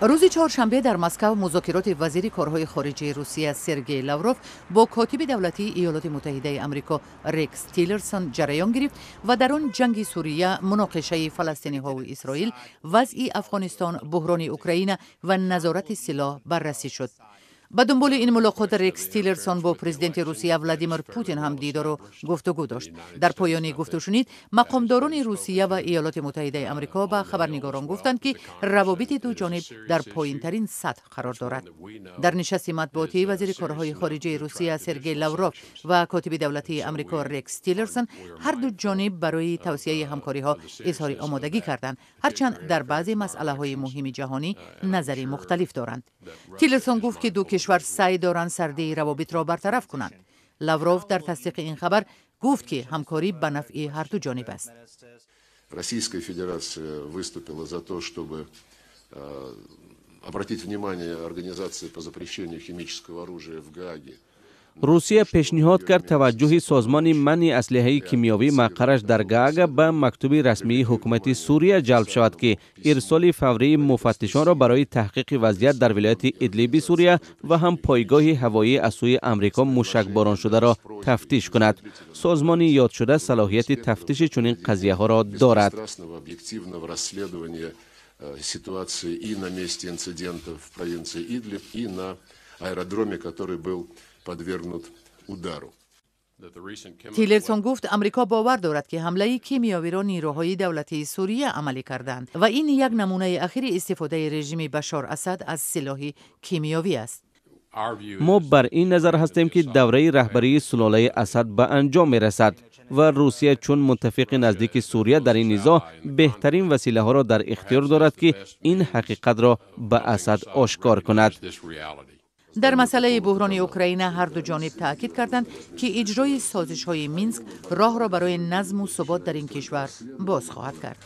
Рӯзи чоршанбе дар Москав музокироти вазири корҳои хориҷии Русия Сергей Лавров бо котиби давлатии Иёлоти Муттаҳидаи Амрико Рекс Тиллерсон ҷараён гирифт ва дар он ҷанги Сурия, муноқишаи фаластиниҳову Исроил, вазъи Афғонистон, буҳрони Украина ва назорати силоҳ баррасӣ шуд. Ба дунболи ин мулоқот Рекс Тиллерсон бо президенти Русия Владимир Путин ҳам дидору гуфтугӯ дошт. Дар поёни гуфтушунид мақомдорони Русия ва Иёлоти Муттаҳидаи Амрико ба хабарнигорон гуфтанд, ки равобити дуҷониб дар поинтарин сатҳ қарор дорад. Дар нишасти матбуотии вазири корҳои хориҷаи Русия Сергей Лавров ва котиби давлатии Амрико Рекс Тиллерсон ҳарду ҷониб барои тавсеаи ҳамкориҳо изҳори омодагӣ карданд, ҳарчанд дар баъзе масъалаҳои муҳими ҷаҳонӣ назари мухталиф доранд. Тиллерсон гуфт, ки ду кишвар саъй доранд сардии равобитро бартараф кунанд. Лавров дар тасдиқи ин хабар гуфт, ки ҳамкорӣ ба нафъи ҳарду ҷониб аст. Российская Федерация выступила за то, чтобы обратить внимание Организации по запрещению химического оружия в Гааге. Русия пешниҳод кард, таваҷҷӯҳи Созмони манъи аслиҳаи кимиёвӣ, мақарраш дар Гаага, ба мактуби расмии ҳукумати Сурия ҷалб шавад, ки ирсоли фаврии муфаттишонро барои таҳқиқи вазъият дар вилояти Идлиби Сурия ва ҳам пойгоҳи ҳавоӣ аз сӯи Амрико мушакбороншударо тафтиш кунад. Созмони ёдшуда салоҳияти тафтиши чунин қазияҳоро дорад. Ситуации и на месте инцидента в провинции Идлиб, и на аэродроме, который был подвергнут удару. Тиллерсон гуфт, Амрико бовар дорад, ки ҳамлаи кимиёвиро нирӯҳои давлатии Сурия амалӣ карданд ва ин як намунаи ахири истифодаи режими Башор Асад аз силоҳи кимиёвӣ аст. Мо бар ин назар ҳастем, ки давраи раҳбарии сулолаи Асад ба анҷом мерасад ва Русия чун муттафиқи наздики Сурия дар ин низоъ беҳтарин василаҳоро дар ихтиёр дорад, ки ин ҳақиқатро ба Асад ошкор кунад. Дар масъалаи буҳрони Украина ҳарду ҷониб таъкид карданд, ки иҷрои созишҳои Минск роҳро барои назму субот дар ин кишвар боз хоҳад кард.